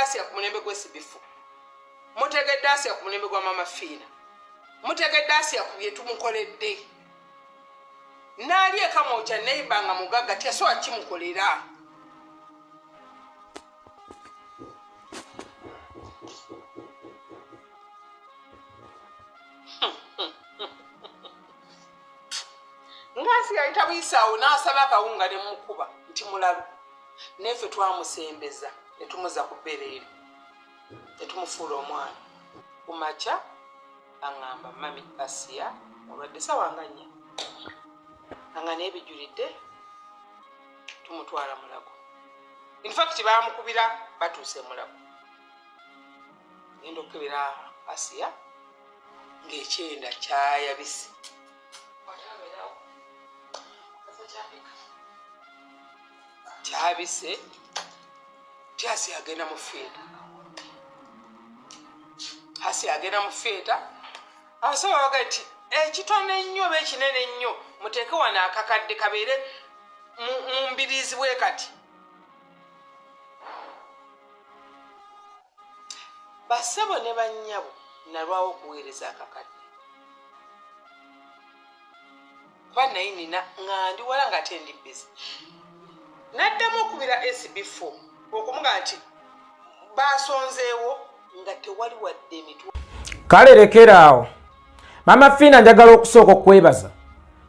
Asiya ku mulembe gw'esibifu, mutegedde Asiya ku mulembe gwa Mama Fiina, mutegedde Asiya ku byetumukoledde. Naali ekamwokya neiba nga mugagga teyasobola kimukolera. Ngasi yayita buyisaawo n'asaba akawunga ne mukuba nti mulalu, neffe twamusembeza ne tumuza ku bbeere ne tumufuula omwana. Ku makya aŋŋamba, "Mami, Asiya olwadde." Sawa nga 4 anga n'ebijulidde tumutwala Mulago. Infact baamukubira batuuse Mulago. Ngenda okukebera Asiya ng'ekyenda kyayabise, kyabise ti Asiya agenda mu theatre, Asiya agenda mu theatre. Abasawo baga nti ekitono ennyo oba ekinene ennyo muteeke wano akakadde kabeere mu mbiriizi bwe kati. Bassebo ne bannyabo, nalwawo okuweereza akakadde kuba naye nina nga ndi wala nga ate ndi busy. Naddamu okubira SB4 okumuga nti basonzeewo nga tewali wadde emitwe. Kale lekeraawo, Mama Fiina. Njagala okusooka okwebaza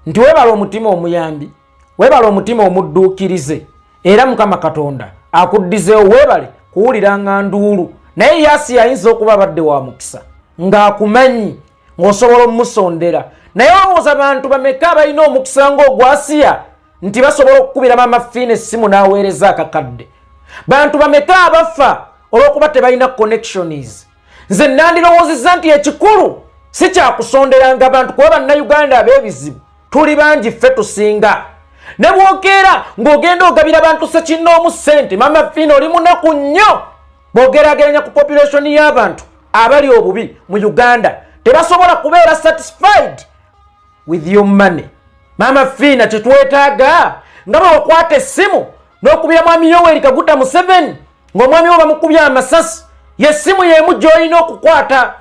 nti weebala omutima omuyambi, weebala omutima omudduukirize, era Mukama Katonda akuddizeewo. Weebale kuwuliranga nduulu. Naye Yasi ayinza okuba abadde wa mukisa ng'akumanyi ng'osobola omumusondera, naye olowooza bantu bameka abalina omukisa ng'ogwasiya nti basobola okukubira Mama Fiina essimu n'aweereza akakadde? Bantu bameka abafa olw'okuba tebalina connections? Nze nandirowoozezza nti ekikulu si kyakusonderanga bantu, kuba Bannayuganda ab'ebizibu tuli bangi, ffe tusinga. Ne bwokeera ng'ogenda ogabira bantu sekinnoomu ssente, Mama Fiina, oli munaku nnyo bw'ogeraageranya ku population y'abantu abali obubi mu Uganda. Tebasobola kubeera satisfied with your money. Mama Fiina, kyetwetaaga nga bwe wakwata essimu n'okubira Mwami Yoweri Kaguta Museveni ng'omwami wo bamukubye amasasi, yessimu y'emu gy'olina okukwata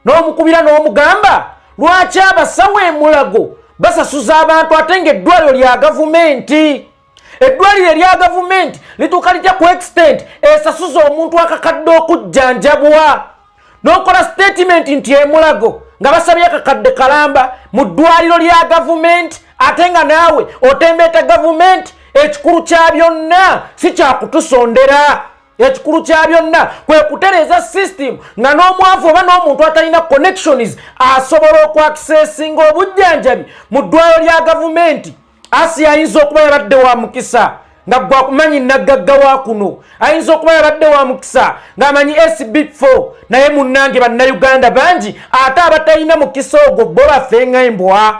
n'omukubira n'omugamba, "Lwaki abasawo emulago basasuza abantu ate ng'eddwaliro lya gavumenti? Eddwaliro erya gavumenti lituuka litya ku extent esasuza omuntu akakadde okujjanjabwa?" N'okola statement nti emulago nga basabye akakadde kalamba mu ddwaliro lya gavumenti, ate nga naawe otembeeta gavumenti. Ekikulu kya byonna si kyakutusondera. Ekikulu kya byonna kwe kutereeza system nga n'omwavu oba n'omuntu atalina connections asobola okwakisesinga obujjanjabi mu ddwaliro lya gavumenti. Asiya ayinza okuba yabadde wa mukisa nga gwe akumanyi naggagga wa kuno, ayinza okuba yabadde wa mukisa ng'amanyi SB4, naye munnange Bannayuganda bangi ate abatalina mukisa ogwo. Bo bafe nga embwa,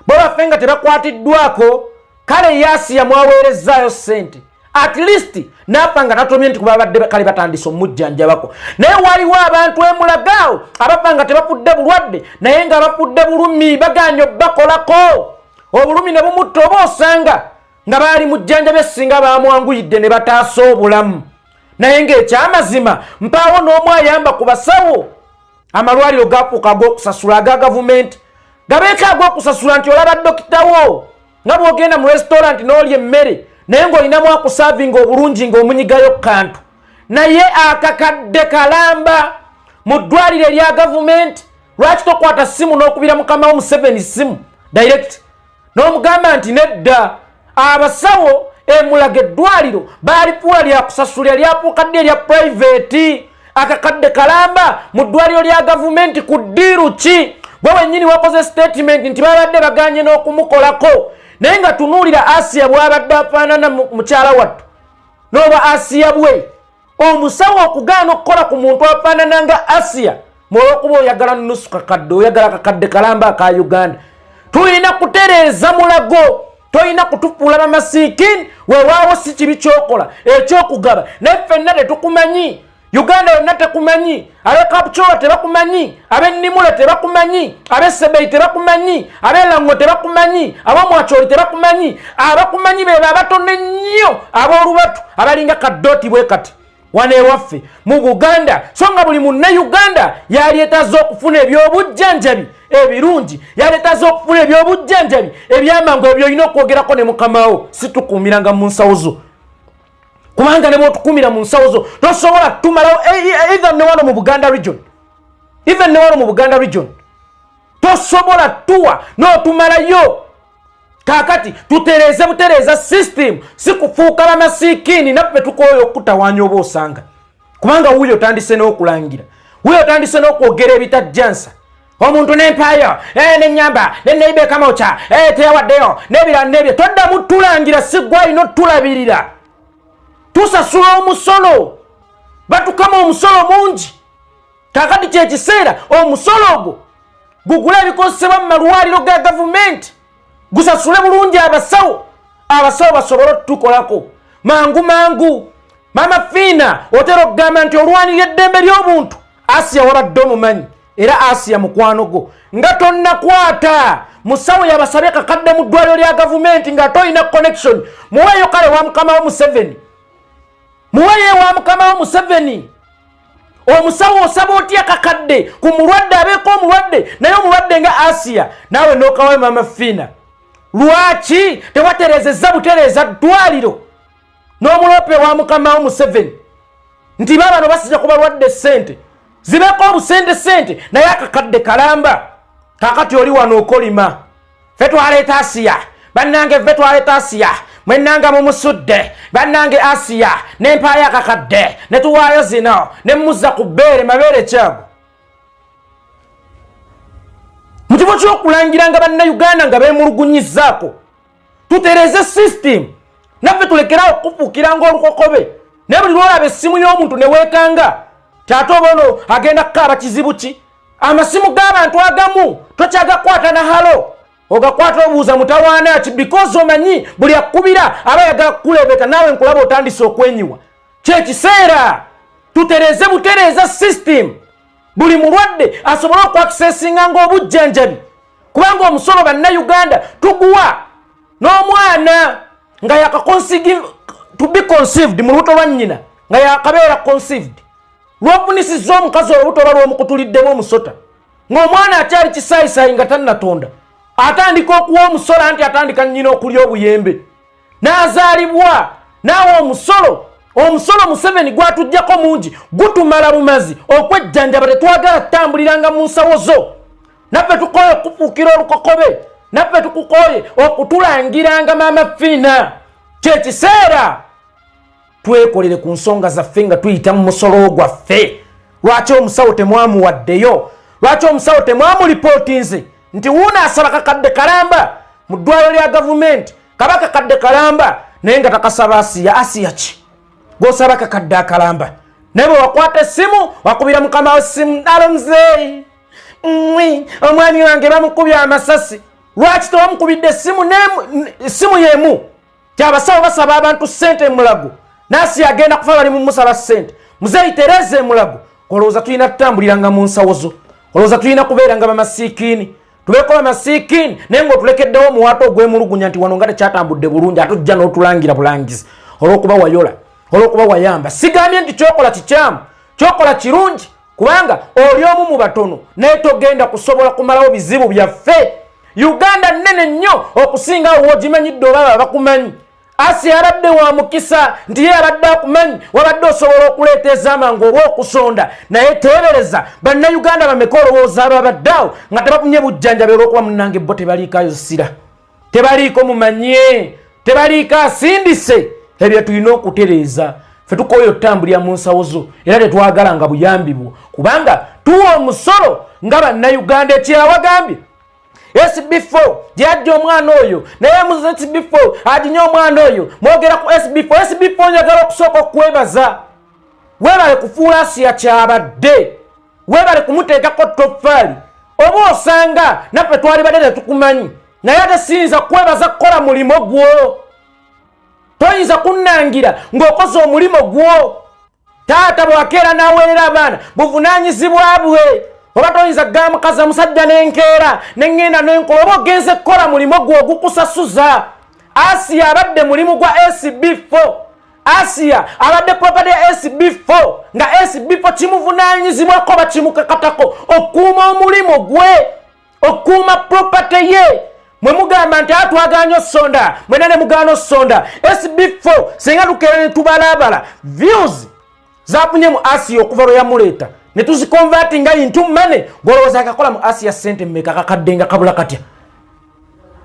bo bafe nga tebakwatiddwako. Kale Yasiya mwaweerezaayo ssente, at least naafa nga tatomye nti kubabadde kale batandise omujjanjabako. Naye waliwo abantu emulagaawo abafa nga tebafudde bulwadde, naye nga bafudde bulumi, baganye obbakolako, obulumi ne bumutta. Oba osanga nga baali mujjanjabi esinga bamwanguyidde ne bataasa obulamu, naye ng'ekyamazima mpaawo n'omu ayamba ku basawo. Amalwaliro gafuuka ag'okusasula aga gavumenti, gabeeko ag'okusasula nti olaba dokitawo nga bw'ogenda mu restaurant n'olya emmere, naye ng'olinamu akuservinga obulungi ng'omunyigayo kantu. Naye akakadde kalamba mu ddwaliro erya gavumenti, lwaki tokwata simu n'okubira mukama wo Museveni simu direct n'omugamba nti nedda, abasawo emulaga eddwaliro baalifuula lyakusasulira, lyafuuka ddi erya private? Akakadde kalamba mu ddwaliro lya gavumenti ku ddiiru ki? Gwe wennyini wakoze statement nti babadde baganye n'okumukolako, naye nga tunuulira Asiya bw'abadde afaanana, mukyala wattu n'obwa Asiya bwe. Omusawo okugaana okukola ku muntu afaanana nga Asiya olwokuba oyagala nusu kakadde, oyagala kakadde kalamba aka Uganda. Tulina kutereeza Mulago, tolina kutufuula bamasiikini. Weewaawo si kibi kyokola ekyokugaba, naye ffenna tetukumanyi, Uganda yonna tekumanyi, abekapcola tebakumanyi, ab'ennimula tebakumanyi, ab'esebei tebakumanyi, ab'elango tebakumanyi, ab'omwakyoli tebakumanyi. Abakumanyi beba abatono ennyo, ab'olubatu abalinga kadooti bwe kati. Wano ewaffe mu Buganda, so nga buli Munnayuganda yaleetaze okufuna ebyobujjanjabi ebirungi, yaleetaze okufuna ebyobujjanjabi ebyamangu. Ebyo olina okwogerako ne mukamawo, situkuumiranga mu nsawo zo, kubanga ne bwotukuumira mu nsawo zo tosobola tumalawo. Even ne wano mu Buganda region, even ne wano mu Buganda region tosobola tuwa n'otumalayo. Kakati tutereeze butereeza system, si kufuuka bamasiikiini. Naffe tukooyo okutawaanya oba osanga, kubanga wuuyo otandise n'okulangira, wuuyo otandise n'okwogera ebitajjansa omuntu n'empaayo, nenyamba neneiba ekamokya, teyawaddeyo n'ebirala n'ebyo. Toddamu tulangira, si gwe alina otulabirira. Tusasula omusolo, batukama omusolo mungi. Kakati kyekiseera omusolo ogwo gugule ebikozesebwa mu malwaliro ga gavumenti, gusasule bulungi abasawo, abasawo basobole otutukolako mangu mangu. Mama Fiina, otera okugamba nti olwanirira eddembe ly'obuntu. Asiya wabadde omumanyi, era Asiya mukwano gwo. Nga tonnakwata musawo yabasabye kakadde mu ddwaliro lya gavumenti nga toyina connection, muweeyo kale wa mukama wo Museveni, muweeyo ewa mukama wo Museveni. Omusawo osaba otya kakadde ku mulwadde, abeeko omulwadde, naye omulwadde nga Asiya, naawe nokawayo? Mama Fiina, lwaki tewaterezezza butereeza ddwaliro n'omuloope wa mukama wo Museveni nti babano basija ku balwadde sente zibeeko obusente sente, naye akakadde kalamba? Kakati oli wano okolima, fe twaleeta Asiya. Bannange, ffe twaleeta Asiya, mwenanga mumusudde. Bannange, Asiya nempaayo akakadde ne tuwaayo zino ne muzza ku bbeere mabeere kyago, mu kifo ky'okulangiranga Bannayuganda nga beemulugunyizaako. Tutereeze system, naffe tulekerawo okufuukiranga olukokobe. Naye buli lwolaba essimu y'omuntu ne weekanga kyate oba ono agenda kukaaba kizibu ki? Amasimu g'abantu agamu tokyagakwata na hello, ogakwata obuuza mutawaana ki, because omanyi buli akubira aba yagala kukulebeka. Naawe nkulaba otandise okwenyiwa. Kyekiseera tutereeze butereeza system, buli mulwadde asobole okwakisesinga ngaobujjanjabi, kubanga omusolo Bannayuganda tuguwa n'omwana nga yaka to be conceived mu lubuto lwa nnyina, nga yakabeera conceived. Lwofunisizza omukazi olubuto oba lwomukutuliddemu omusota ng'omwana akyali kisaayisayi nga tannatonda, atandika okuwa omusolo, nti atandika nnyina okulya obuyembe n'azaalibwa naawe omusolo. Omusolo Museveni gwatuggyako mungi, gutumala bumazi okwejjanjaba. Tetwagala tutambuliranga mu nsawo zo. Naffe tukoye okufuukira olukokobe, naffe tukukoye okutulangiranga. Maama Fiina, kyekiseera twekolere ku nsonga zaffe nga tuyita mu musolo gwaffe. Lwaki omusawo temwamuwaddeyo? Lwaki omusawo temwamulipootinze nti wuuna asaba kakadde kalamba mu ddwaliro lya gavumenti? Kaba kakadde kalamba, naye nga takasaba Asiya. Asiya ki gwosaba kakadde akalamba? Naye bwe wakwata essimu, wakubira mukama wa ssimu, "Hello muzeeyi, omwami wange bamukubye amasasi." Lwaki tewamukubidde essimu essimu yemu? Kyabasawo basaba abantu ssente emulago, nasi agenda kufa, bali mumusaba ssente. Muzeeyi, tereza emulago. Olowooza tulina tutambuliranga mu nsawo zo? Olowooza tulina kubeeranga bamasiikiini, tubeeko bamasiikiini, naye ngaotulekeddewo omuwaata ogwemulugunya nti wano nga tekyatambudde bulungi, ate ojja n'otulangira bulangizi olw'okuba wayola, olw'okuba wayamba. Sigambye nti kyokola kikyamu, kyokola kirungi, kubanga oli omu mu batono, naye togenda kusobola kumalawo bizibu byaffe. Uganda nnene nnyo okusinga awo wogimanyidde oba baba bakumanyi. Asi abadde wa mukisa nti ye abadde akumanyi, wabadde osobola okuleeta ez'amangu oba okusonda. Naye teebereza Bannayuganda bameka olowooza ababadde awo nga tebafunye bujjanjabi olw'okuba munnange bo tebaliikayo sira, tebaliiko mumanye, tebaliiko asindise. Ebyo tulina okutereeza. Fe tukooyo otutambulira mu nsawo zo, era tetwagala nga buyambi bwo, kubanga tuwa omusolo nga Bannayuganda. Ekirala wagambye SB4 gyeyajja omwana oyo, naye mu SB4 aginye omwana oyo. Mwogera ku SB4. SB4, njagala okusooka okwebaza, weebale kufuula Asiya kyabadde, weebale kumuteekako toffaali. Oba osanga naffe twali badde tetukumanyi, naye ate siyinza kwebaza kukola mulimo gwo. Toyinza kunnangira ng'okoze omulimu gwo. Taata bwakeera n'aweerera abaana, buvunaanyizibwa bwe. Oba toyinza kugamba mukazi musajja nenkeera neŋŋenda nenkola, oba ogenze kukola mulimu gwo ogukusasuza. Asiya abadde mulimu gwa SB4. Asiya abadde property ya SB4, nga SB4 kimuvunaanyizibwako oba kimukakatako okukuuma omulimu gwe, okukuuma property ye. Mwe mugamba nti atwaganya osonda, mwena ne mugaana osonda. SB4 singa tukeera ne tubalabala views zafunye mu Asiya okuva lwe yamuleeta ne tuziconvertinga into money, gwolowooza akakola mu Asiya sente mmeka? Kakadde nga kabula katya,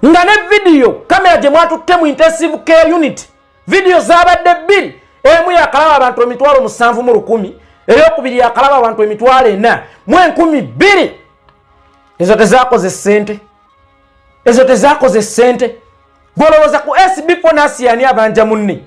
nga ne vidiyo kamera gye mwatutte mu intensive care unit, vidiyo zabadde bbiri, emu yakalaba abantu 701,000, eyokubiri yakalaba abantu 402,000. Ezo tezakoze sente, ezo tezakoze sente. Gwolowooza ku SB4 n'Asiya ani abanja munne?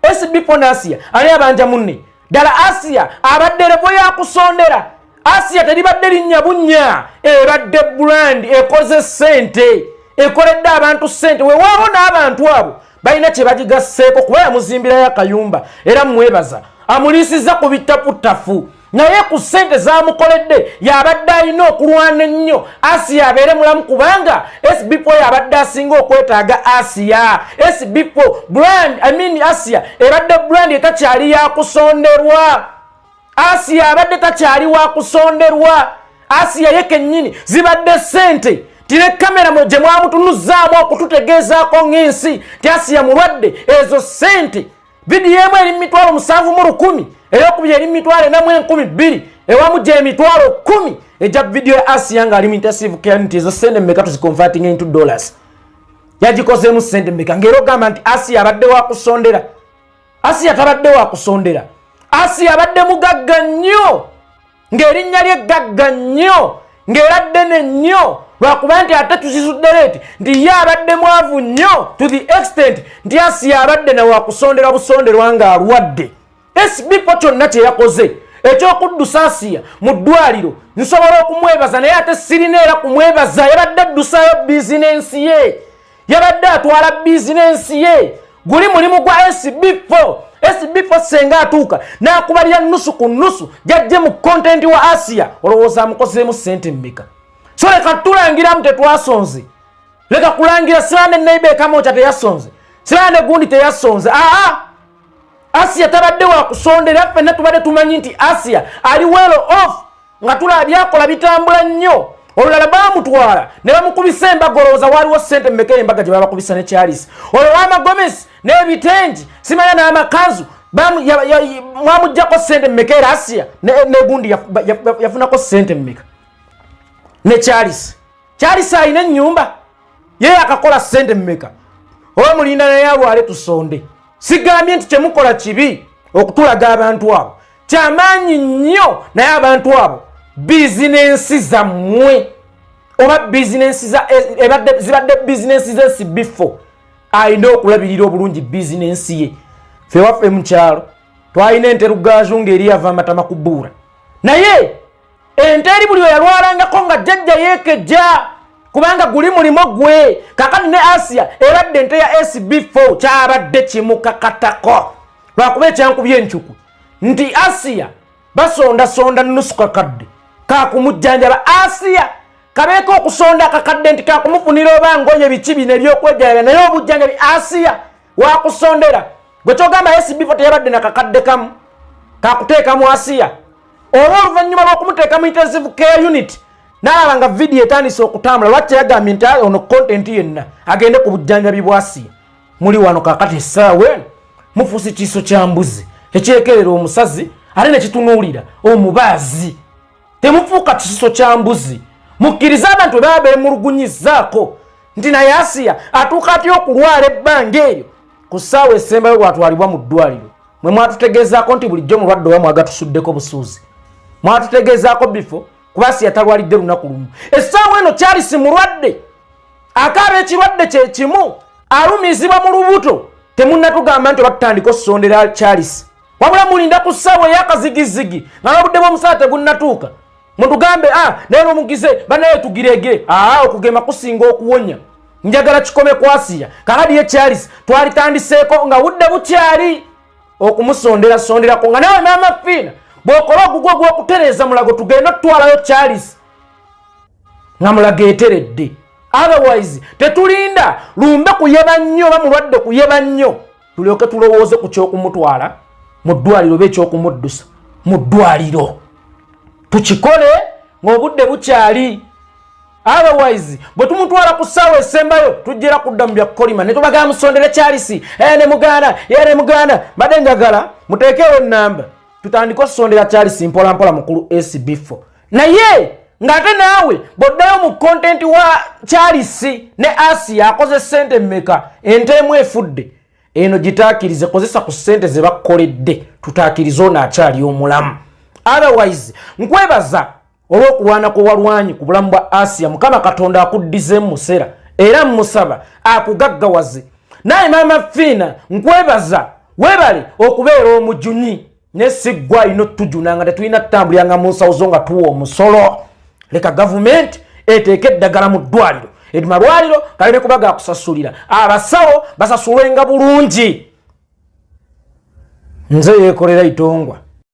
SB4 n'Asiya ani abanja munne? Ddala Asiya abadde level yakusondera. Asiya teribadde linnya bunnya, ebadde brand ekoze sente, ekoledde abantu sente. Weewaawo n'abantu abo balina kye bagigasseeko, kuba yamuzimbirayo akayumba era mwebaza, amuliisizza ku bitaputafu. Naye ku ssente zamukoledde yabadde alina okulwana ennyo Asiya abeere mulamu, kubanga SB4 yabadde asinga okwetaaga Asiya. SB4 brand, I mean, Asiya ebadde brand etakyali yakusonderwa. Asiya abadde takyali wakusonderwa. Asiya ye kennyini zibadde ssente tine kamera gye mwamutunuzaamu okututegeezaako ng'ensi ti Asiya mulwadde. Ezo ssente, vidiyo emu eri 701,000, eyokubiri eri 402,000, ewamu gye 100,000 ejja vidiyo ya Asiya ng'ali mu intensive care unit. Ezo sente mmeka tuziconverting into dollars? Yagikozeemu sente mmeka? Ng'era ogamba nti Asiya abadde wakusondera. Asiya tabadde wakusondera. Asiya abadde mugagga nnyo, ng'erinnya lye gagga nnyo, ng'era ddene nnyo, lwakuba nti ate tukizudde late nti ye abadde mwavu nnyo to the extent nti Asiya abadde nawakusondera busonderwa ng'alwadde. SB4 kyonna kye yakoze ekyokuddusa Asiya mu ddwaliro, nsobola okumwebaza, naye ate sirina era kumwebaza. Yabadde addusayo bizinensi ye, yabadde atwala bizinensi ye. Guli mulimu gwa SB4. SB4 senga atuuka n'akubalira nusu ku nusu jajje mu content wa Asiya, olowooza amukozeemu sente mmeka? So leka tulangiramu, tetwasonze. Leka kulangira sirane neiba ekamoca teyasonze, sirane gundi teyasonze. Aa, Asiya tabadde wakusondera. Ffenna tubadde tumanyi nti Asiya ali well off, nga tulaba byakola bitambula nnyo. Olulala bamutwala ne bamukubisa embaga, olowooza waaliwo sente mmeka embaga gye babakubisa ne Charles? Olwo lwamagomesi n'ebitengi simanya n'amakanzu, mwamugjako sente mmeka? Era Asiya negundi yafunako sente mmeka ne Charles? Charles alina ennyumba ye, akakola sente mmeka? Oba mulinda naye alwale tusonde? Sigambye nti kyemukola kibi okutulaga abantu abo, kyamaanyi nnyo, naye abantu abo bizinensi zammwe oba bizinensi zibadde bizinensi z'SB4. Alina okulabirira obulungi bizinensi ye. Fe waffe mukyalo twalina ente Lugaaju ng'eri yava amatama ku bbuura, naye ente eri buli weyalwalangako nga jjajja yeekejja, kubanga guli mulimo gwe. Kakati ne Asiya ebadde ente ya SB4, kyabadde kimukakatako, lwakuba ekyankubya encuku nti Asiya basondasonda nusu kakadde kakumujjanjaba. Asiya kabeeko okusonda akakadde nti kakumufunira oba ngoye biki bino ebyokwejjalabya, naye obujjanjabi Asiya wakusondera. Gwe kyogamba SB4 teyabadde nakakadde kamu kakuteeka mu Asiya, oba oluvannyuma lw'okumuteeka mu intensive care unit n'alaba nga vidiyo etandise okutambula, lwaki teyagambye nti ono content yenna agende ku bujjanjabi bwa Asiya? Muli wano kakati essaawa eno mufuusa ekiiso kya mbuzi ekyekerera omusazi ate nekitunuulira omubaazi. Temufuuka kiso kya mbuzi. Mukkirize abantu bwe baba beemulugunyizaako nti naye Asiya atuuka atya okulwala ebbanga eryo? Ku ssaawa esembayo lwatwalibwa mu ddwaliro, mwe mwatutegeezaako nti bulijjo mulwadde oba mwagatusuddeko busuuzi? Mwatutegeezaako bifo kuba Asiya talwalidde lunaku lumu. Essaawa eno Charles mulwadde, akaaba ekirwadde kyekimu, alumizibwa mu lubuto. Temunnatugamba nti oba tutandika osondera Charles, wabula mulinda ku ssaawa eyakazigizigi nga n'obudde bw'omusala tegunnatuuka mutugambe, ah, naye lwomugize banaye tugirege. Aa, okugema kusinga okuwonya. Njagala kikome ku Asiya. Kakati ye Charles twalitandiseeko nga budde bukyali okumusondera sonderako, nga nawe Maama Fiina bw'okola ogugwo gw'okutereeza Mulago, tugende otutwalayo Charles nga Mulago eteredde. Otherwise tetulinda lumbe kuyeba nnyo oba mulwadde kuyeba nnyo. Tulyoke tulowooze ku kyokumutwala mu ddwaliro oba ekyokumuddusa mu ddwaliro, tukikole ng'obudde bukyali. Otherwise bwe tumutwala ku ssaawa esembayo, tujjera kudda mu byakukolima ne tubagamba musondere Charles, ne muganda ye ne muganda. Mbadde njagala muteekewo ennamba, tutandike osondera Charles mpola mpola, mukulu SB4. Naye ng'ate naawe bw'oddayo mu content wa Charles ne Asia, akoze ssente mmeka? Ente emu efudde, eno gitaakirize. Kozesa ku ssente ze bakukoledde, tutaakirize ono akyali omulamu. Otherwise nkwebaza olw'okulwana kwe walwanyi ku bulamu bwa Asia. Mukama Katonda akuddizeemu musera, era mmusaba akugaggawaze. Naye Maama Fiina, nkwebaza, webale okubeera omujunyi, naye si ggwe alina otujuna nga tetulina tutambuliranga mu nsawo zo nga tuwa omusolo. Leka gavumenti eteeke eddagala mu ddwaliro, emalwaliro kaleme kuba gakusasulira, abasawo basasulwenga bulungi. Nze Yekolera Itongwa.